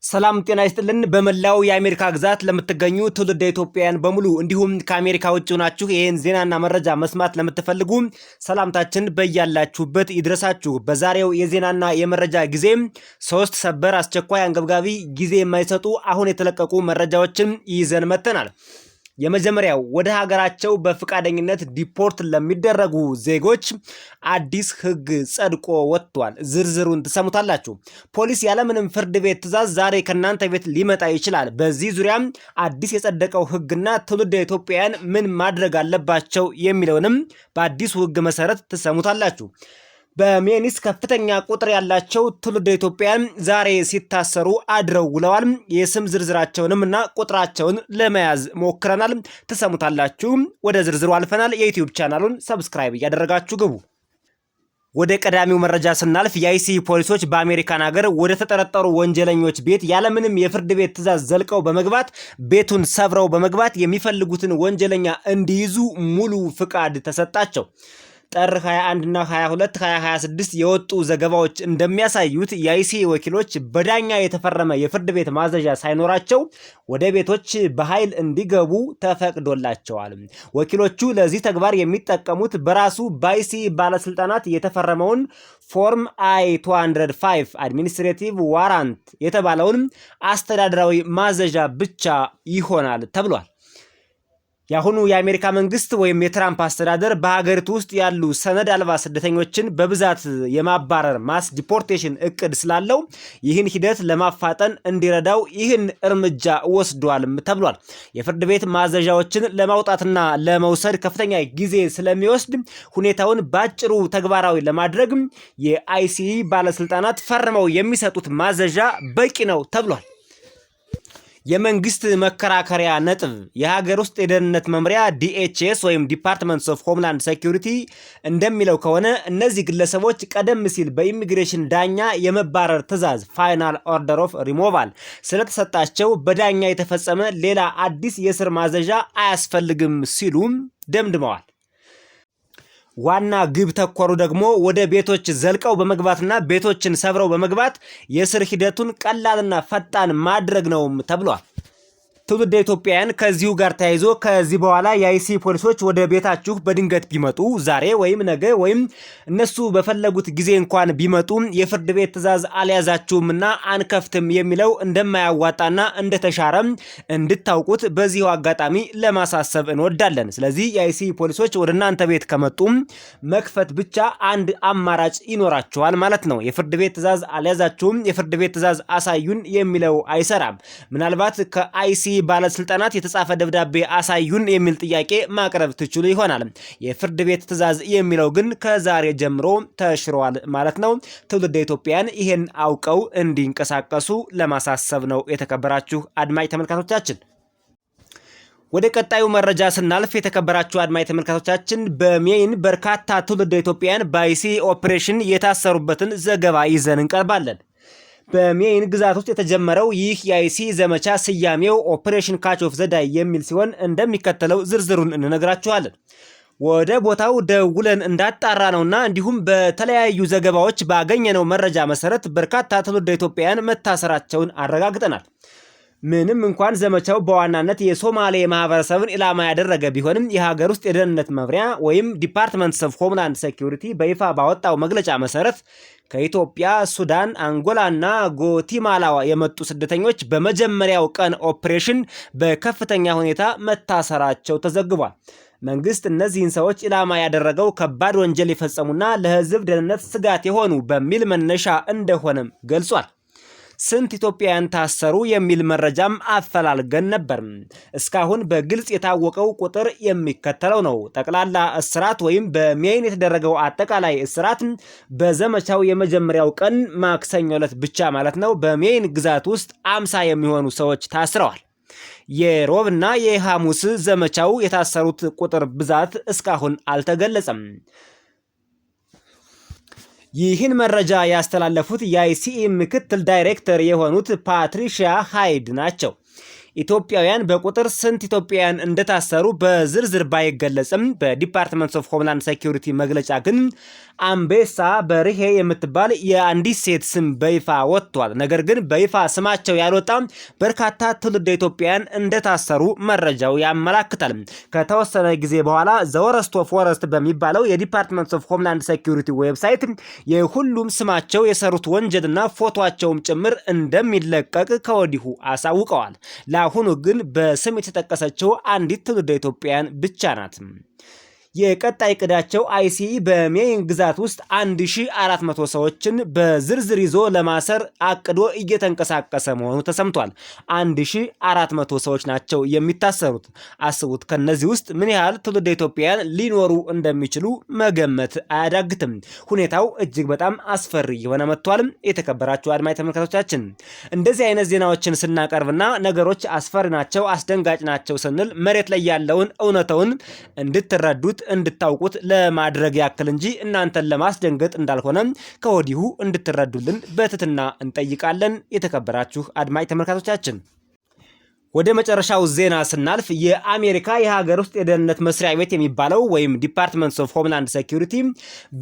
ሰላም ጤና ይስጥልን። በመላው የአሜሪካ ግዛት ለምትገኙ ትውልደ ኢትዮጵያውያን በሙሉ፣ እንዲሁም ከአሜሪካ ውጭ ሆናችሁ ይህን ዜናና መረጃ መስማት ለምትፈልጉ ሰላምታችን በያላችሁበት ይድረሳችሁ። በዛሬው የዜናና የመረጃ ጊዜ ሶስት ሰበር፣ አስቸኳይ፣ አንገብጋቢ፣ ጊዜ የማይሰጡ አሁን የተለቀቁ መረጃዎችን ይዘን መጥተናል። የመጀመሪያው ወደ ሀገራቸው በፈቃደኝነት deport ለሚደረጉ ዜጎች አዲስ ሕግ ጸድቆ ወጥቷል። ዝርዝሩን ትሰሙታላችሁ። ፖሊስ ያለምንም ፍርድ ቤት ትዕዛዝ ዛሬ ከእናንተ ቤት ሊመጣ ይችላል። በዚህ ዙሪያም አዲስ የጸደቀው ሕግና ትውልደ ኢትዮጵያውያን ምን ማድረግ አለባቸው የሚለውንም በአዲሱ ሕግ መሰረት ትሰሙታላችሁ። በሜኒስ ከፍተኛ ቁጥር ያላቸው ትውልደ ኢትዮጵያውያን ዛሬ ሲታሰሩ አድረው ውለዋል። የስም ዝርዝራቸውንም እና ቁጥራቸውን ለመያዝ ሞክረናል። ትሰሙታላችሁ። ወደ ዝርዝሩ አልፈናል። የ YouTube ቻናሉን subscribe እያደረጋችሁ ግቡ። ወደ ቀዳሚው መረጃ ስናልፍ የ ICE ፖሊሶች በአሜሪካን ሀገር ወደ ተጠረጠሩ ወንጀለኞች ቤት ያለምንም የፍርድ ቤት ትዕዛዝ ዘልቀው በመግባት፣ ቤቱን ሰብረው በመግባት የሚፈልጉትን ወንጀለኛ እንዲይዙ ሙሉ ፍቃድ ተሰጣቸው። ጥር 21 እና 22 2026 የወጡ ዘገባዎች እንደሚያሳዩት የ ICE ወኪሎች በዳኛ የተፈረመ የፍርድ ቤት ማዘዣ ሳይኖራቸው ወደ ቤቶች በኃይል እንዲገቡ ተፈቅዶላቸዋል። ወኪሎቹ ለዚህ ተግባር የሚጠቀሙት በራሱ በ ICE ባለስልጣናት የተፈረመውን Form I 205 administrative warrant የተባለውን አስተዳደራዊ ማዘዣ ብቻ ይሆናል ተብሏል። የአሁኑ የአሜሪካ መንግስት ወይም የትራምፕ አስተዳደር በሀገሪቱ ውስጥ ያሉ ሰነድ አልባ ስደተኞችን በብዛት የማባረር mass deportation እቅድ ስላለው ይህን ሂደት ለማፋጠን እንዲረዳው ይህን እርምጃ ወስዷልም ተብሏል። የፍርድ ቤት ማዘዣዎችን ለማውጣትና ለመውሰድ ከፍተኛ ጊዜ ስለሚወስድ ሁኔታውን ባጭሩ ተግባራዊ ለማድረግ የ ICE ባለስልጣናት ፈርመው የሚሰጡት ማዘዣ በቂ ነው ተብሏል። የመንግስት መከራከሪያ ነጥብ፣ የሀገር ውስጥ የደህንነት መምሪያ DHS ወይም Department of Homeland Security እንደሚለው ከሆነ እነዚህ ግለሰቦች ቀደም ሲል በኢሚግሬሽን ዳኛ የመባረር ትዕዛዝ ፋይናል ኦርደር ኦፍ ሪሞቫል ስለተሰጣቸው በዳኛ የተፈጸመ ሌላ አዲስ የእስር ማዘዣ አያስፈልግም ሲሉም ደምድመዋል። ዋና ግብ ተኮሩ ደግሞ ወደ ቤቶች ዘልቀው በመግባትና ቤቶችን ሰብረው በመግባት የእስር ሂደቱን ቀላልና ፈጣን ማድረግ ነውም ተብሏል። ትውልደ ኢትዮጵያውያን፣ ከዚሁ ጋር ተያይዞ ከዚህ በኋላ የ ICE ፖሊሶች ወደ ቤታችሁ በድንገት ቢመጡ፣ ዛሬ ወይም ነገ ወይም እነሱ በፈለጉት ጊዜ እንኳን ቢመጡ፣ የፍርድ ቤት ትዕዛዝ አልያዛችሁምና አንከፍትም የሚለው እንደማያዋጣና እንደተሻረም እንድታውቁት በዚሁ አጋጣሚ ለማሳሰብ እንወዳለን። ስለዚህ የ ICE ፖሊሶች ወደ እናንተ ቤት ከመጡ መክፈት ብቻ አንድ አማራጭ ይኖራችኋል ማለት ነው። የፍርድ ቤት ትዕዛዝ አልያዛችሁም፣ የፍርድ ቤት ትዕዛዝ አሳዩን የሚለው አይሰራም። ምናልባት ከ ICE ባለስልጣናት የተጻፈ ደብዳቤ አሳዩን የሚል ጥያቄ ማቅረብ ትችሉ ይሆናል። የፍርድ ቤት ትዕዛዝ የሚለው ግን ከዛሬ ጀምሮ ተሽሯል ማለት ነው። ትውልደ ኢትዮጵያውያን ይሄን አውቀው እንዲንቀሳቀሱ ለማሳሰብ ነው። የተከበራችሁ አድማጭ ተመልካቾቻችን፣ ወደ ቀጣዩ መረጃ ስናልፍ፣ የተከበራችሁ አድማጭ ተመልካቾቻችን፣ በሜይን በርካታ ትውልደ ኢትዮጵያውያን በ ICE operation የታሰሩበትን ዘገባ ይዘን እንቀርባለን። በሜይን ግዛት ውስጥ የተጀመረው ይህ የ ICE ዘመቻ ስያሜው Operation Catch of the Day የሚል ሲሆን እንደሚከተለው ዝርዝሩን እንነግራችኋለን። ወደ ቦታው ደውለን እንዳጣራነውና እንዲሁም በተለያዩ ዘገባዎች ባገኘነው መረጃ መሰረት በርካታ ትውልደ ኢትዮጵያውያን መታሰራቸውን አረጋግጠናል። ምንም እንኳን ዘመቻው በዋናነት የሶማሌ ማህበረሰብን ኢላማ ያደረገ ቢሆንም የሀገር ውስጥ የደህንነት መምሪያ ወይም Department of Homeland Security በይፋ ባወጣው መግለጫ መሰረት ከኢትዮጵያ፣ ሱዳን፣ አንጎላ እና ጓቲማላ የመጡ ስደተኞች በመጀመሪያው ቀን ኦፕሬሽን በከፍተኛ ሁኔታ መታሰራቸው ተዘግቧል። መንግስት እነዚህን ሰዎች ኢላማ ያደረገው ከባድ ወንጀል የፈጸሙና ለሕዝብ ደህንነት ስጋት የሆኑ በሚል መነሻ እንደሆነም ገልጿል። ስንት ኢትዮጵያውያን ታሰሩ የሚል መረጃም አፈላልገን ነበር። እስካሁን በግልጽ የታወቀው ቁጥር የሚከተለው ነው። ጠቅላላ እስራት ወይም በሜይን የተደረገው አጠቃላይ እስራት በዘመቻው የመጀመሪያው ቀን ማክሰኞ ዕለት ብቻ ማለት ነው፣ በሜይን ግዛት ውስጥ 50 የሚሆኑ ሰዎች ታስረዋል። የሮብና የሐሙስ ዘመቻው የታሰሩት ቁጥር ብዛት እስካሁን አልተገለጸም። ይህን መረጃ ያስተላለፉት የ ICE ምክትል ዳይሬክተር የሆኑት ፓትሪሺያ ሃይድ ናቸው። ኢትዮጵያውያን በቁጥር ስንት ኢትዮጵያውያን እንደታሰሩ በዝርዝር ባይገለጽም በ Department of Homeland Security መግለጫ ግን አምቤሳ በርሄ የምትባል የአንዲት ሴት ስም በይፋ ወጥቷል። ነገር ግን በይፋ ስማቸው ያልወጣ በርካታ ትውልደ ኢትዮጵያውያን እንደታሰሩ መረጃው ያመላክታል። ከተወሰነ ጊዜ በኋላ the worst of worst በሚባለው የ Department of Homeland Security website የሁሉም ስማቸው፣ የሰሩት ወንጀልና ፎቶቸውም ጭምር እንደሚለቀቅ ከወዲሁ አሳውቀዋል። ለአሁኑ ግን በስም የተጠቀሰችው አንዲት ትውልደ ኢትዮጵያውያን ብቻ ናት። የቀጣይ እቅዳቸው ICE በሜይን ግዛት ውስጥ 1400 ሰዎችን በዝርዝር ይዞ ለማሰር አቅዶ እየተንቀሳቀሰ መሆኑ ተሰምቷል። 1400 ሰዎች ናቸው የሚታሰሩት። አስቡት፣ ከነዚህ ውስጥ ምን ያህል ትውልደ ኢትዮጵያውያን ሊኖሩ እንደሚችሉ መገመት አያዳግትም። ሁኔታው እጅግ በጣም አስፈሪ እየሆነ መጥቷል። የተከበራችሁ አድማጭ ተመልካቾቻችን፣ እንደዚህ አይነት ዜናዎችን ስናቀርብና ነገሮች አስፈሪ ናቸው፣ አስደንጋጭ ናቸው ስንል መሬት ላይ ያለውን እውነታውን እንድትረዱት፣ እንድታውቁት ለማድረግ ያክል እንጂ እናንተን ለማስደንገጥ እንዳልሆነ ከወዲሁ እንድትረዱልን በትህትና እንጠይቃለን። የተከበራችሁ አድማጭ ተመልካቾቻችን፣ ወደ መጨረሻው ዜና ስናልፍ የአሜሪካ የሀገር ውስጥ የደህንነት መስሪያ ቤት የሚባለው ወይም Department of Homeland Security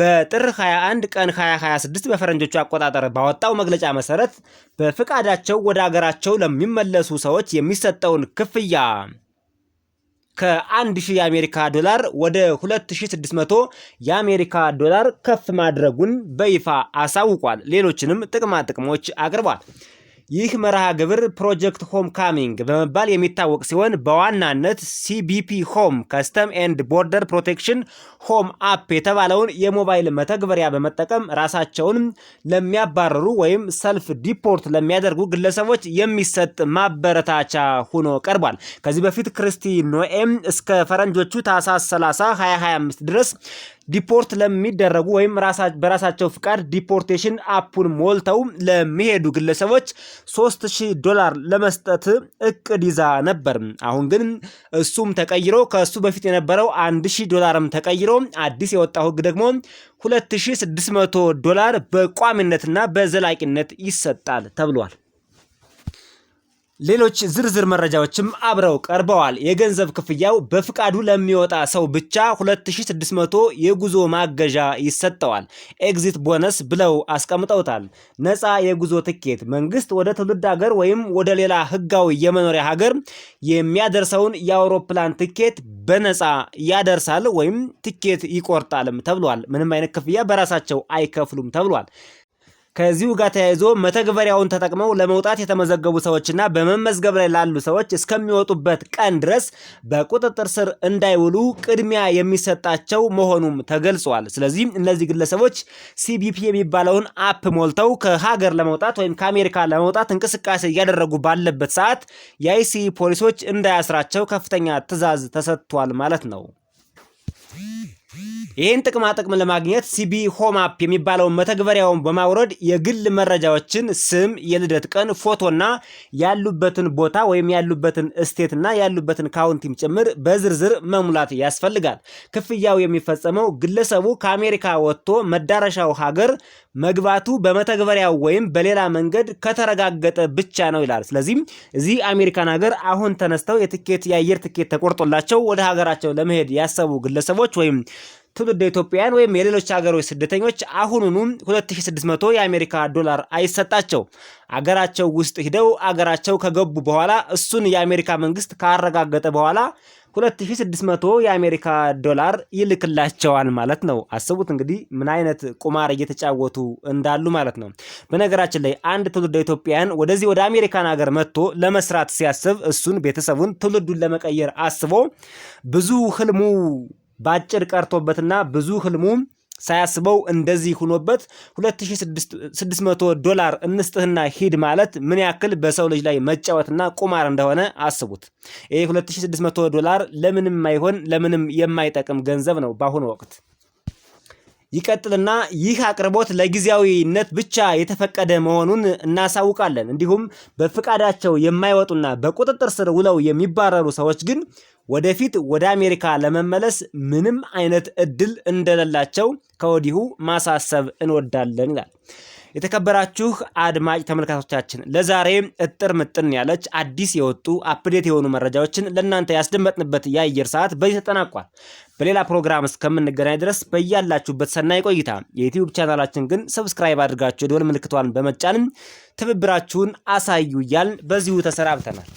በጥር 21 ቀን 2026 በፈረንጆቹ አቆጣጠር ባወጣው መግለጫ መሰረት በፍቃዳቸው ወደ ሀገራቸው ለሚመለሱ ሰዎች የሚሰጠውን ክፍያ ከ1000 የአሜሪካ ዶላር ወደ 2600 የአሜሪካ ዶላር ከፍ ማድረጉን በይፋ አሳውቋል። ሌሎችንም ጥቅማ ጥቅሞች አቅርቧል። ይህ መርሃ ግብር Project Homecoming በመባል የሚታወቅ ሲሆን በዋናነት CBP Home፣ Custom and Border Protection Home app የተባለውን የሞባይል መተግበሪያ በመጠቀም ራሳቸውን ለሚያባረሩ ወይም self deport ለሚያደርጉ ግለሰቦች የሚሰጥ ማበረታቻ ሆኖ ቀርቧል። ከዚህ በፊት ክርስቲ ኖኤም እስከ ፈረንጆቹ ታህሳስ 30 2025 ድረስ deport ለሚደረጉ ወይም በራሳቸው ፍቃድ deportation app ኡን ሞልተው ለሚሄዱ ግለሰቦች 3000 ዶላር ለመስጠት እቅድ ይዛ ነበር። አሁን ግን እሱም ተቀይሮ፣ ከእሱ በፊት የነበረው 1000 ዶላርም ተቀይሮ አዲስ የወጣው ህግ ደግሞ 2600 ዶላር በቋሚነትና በዘላቂነት ይሰጣል ተብሏል። ሌሎች ዝርዝር መረጃዎችም አብረው ቀርበዋል። የገንዘብ ክፍያው በፍቃዱ ለሚወጣ ሰው ብቻ 2600 የጉዞ ማገዣ ይሰጠዋል። Exit bonus ብለው አስቀምጠውታል። ነፃ የጉዞ ትኬት፣ መንግስት ወደ ትውልድ ሀገር ወይም ወደ ሌላ ህጋዊ የመኖሪያ ሀገር የሚያደርሰውን የአውሮፕላን ትኬት በነፃ ያደርሳል ወይም ትኬት ይቆርጣልም ተብሏል። ምንም አይነት ክፍያ በራሳቸው አይከፍሉም ተብሏል። ከዚሁ ጋር ተያይዞ መተግበሪያውን ተጠቅመው ለመውጣት የተመዘገቡ ሰዎችና በመመዝገብ ላይ ላሉ ሰዎች እስከሚወጡበት ቀን ድረስ በቁጥጥር ስር እንዳይውሉ ቅድሚያ የሚሰጣቸው መሆኑም ተገልጿል። ስለዚህ እነዚህ ግለሰቦች CBP የሚባለውን app ሞልተው ከሀገር ለመውጣት ወይም ከአሜሪካ ለመውጣት እንቅስቃሴ እያደረጉ ባለበት ሰዓት የ ICE ፖሊሶች እንዳያስራቸው ከፍተኛ ትዕዛዝ ተሰጥቷል ማለት ነው። ይህን ጥቅማ ጥቅም ለማግኘት CBP Home app የሚባለውን መተግበሪያውን በማውረድ የግል መረጃዎችን ስም፣ የልደት ቀን፣ ፎቶና ያሉበትን ቦታ ወይም ያሉበትን state ና ያሉበትን county ም ጭምር በዝርዝር መሙላት ያስፈልጋል። ክፍያው የሚፈጸመው ግለሰቡ ከአሜሪካ ወጥቶ መዳረሻው ሀገር መግባቱ በመተግበሪያው ወይም በሌላ መንገድ ከተረጋገጠ ብቻ ነው ይላል። ስለዚህም እዚህ አሜሪካን ሀገር አሁን ተነስተው የትኬት የአየር ትኬት ተቆርጦላቸው ወደ ሀገራቸው ለመሄድ ያሰቡ ግለሰቦች ወይም ትውልደ ኢትዮጵያውያን ወይም የሌሎች ሀገሮች ስደተኞች አሁኑኑ 2600 የአሜሪካ ዶላር አይሰጣቸው። አገራቸው ውስጥ ሂደው አገራቸው ከገቡ በኋላ፣ እሱን የአሜሪካ መንግስት ካረጋገጠ በኋላ 2600 የአሜሪካ ዶላር ይልክላቸዋል ማለት ነው። አስቡት እንግዲህ ምን አይነት ቁማር እየተጫወቱ እንዳሉ ማለት ነው። በነገራችን ላይ አንድ ትውልደ ኢትዮጵያውያን ወደዚህ ወደ አሜሪካን ሀገር መጥቶ ለመስራት ሲያስብ፣ እሱን፣ ቤተሰቡን፣ ትውልዱን ለመቀየር አስቦ ብዙ ህልሙ በአጭር ቀርቶበትና ብዙ ህልሙ ሳያስበው እንደዚህ ሆኖበት 2600 ዶላር እንስጥህና ሂድ ማለት ምን ያክል በሰው ልጅ ላይ መጫወትና ቁማር እንደሆነ አስቡት። ይህ 2600 ዶላር ለምንም የማይሆን፣ ለምንም የማይጠቅም ገንዘብ ነው በአሁኑ ወቅት። ይቀጥልና ይህ አቅርቦት ለጊዜያዊነት ብቻ የተፈቀደ መሆኑን እናሳውቃለን። እንዲሁም በፍቃዳቸው የማይወጡና በቁጥጥር ስር ውለው የሚባረሩ ሰዎች ግን ወደፊት ወደ አሜሪካ ለመመለስ ምንም አይነት እድል እንደሌላቸው ከወዲሁ ማሳሰብ እንወዳለን ይላል። የተከበራችሁ አድማጭ ተመልካቾቻችን፣ ለዛሬ እጥር ምጥን ያለች አዲስ የወጡ update የሆኑ መረጃዎችን ለእናንተ ያስደመጥንበት የአየር ሰዓት በዚህ ተጠናቋል። በሌላ ፕሮግራም እስከምንገናኝ ድረስ በያላችሁበት ሰናይ ቆይታ። የ YouTube ቻናላችን ግን subscribe አድርጋችሁ የደወል ምልክቷን በመጫንም ትብብራችሁን አሳዩ እያልን በዚሁ ተሰናብተናል።